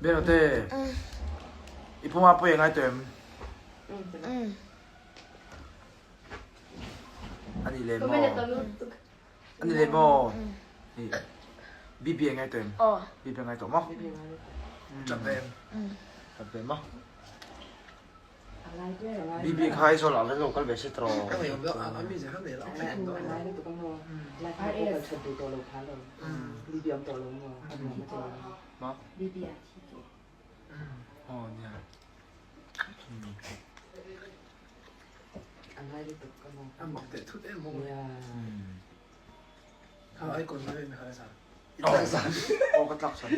Biangte, i puma pui a ngai tawh em? A nih leh maw? A nih leh maw? Bibi a ngai tawh em? Bibi a ngai tawh maw? Ṭap ve em? Ṭap ve maw? Bibi kha Aizawl ah lo kal ve se tawh. Ma? Aw nia. Aw ka tlak san.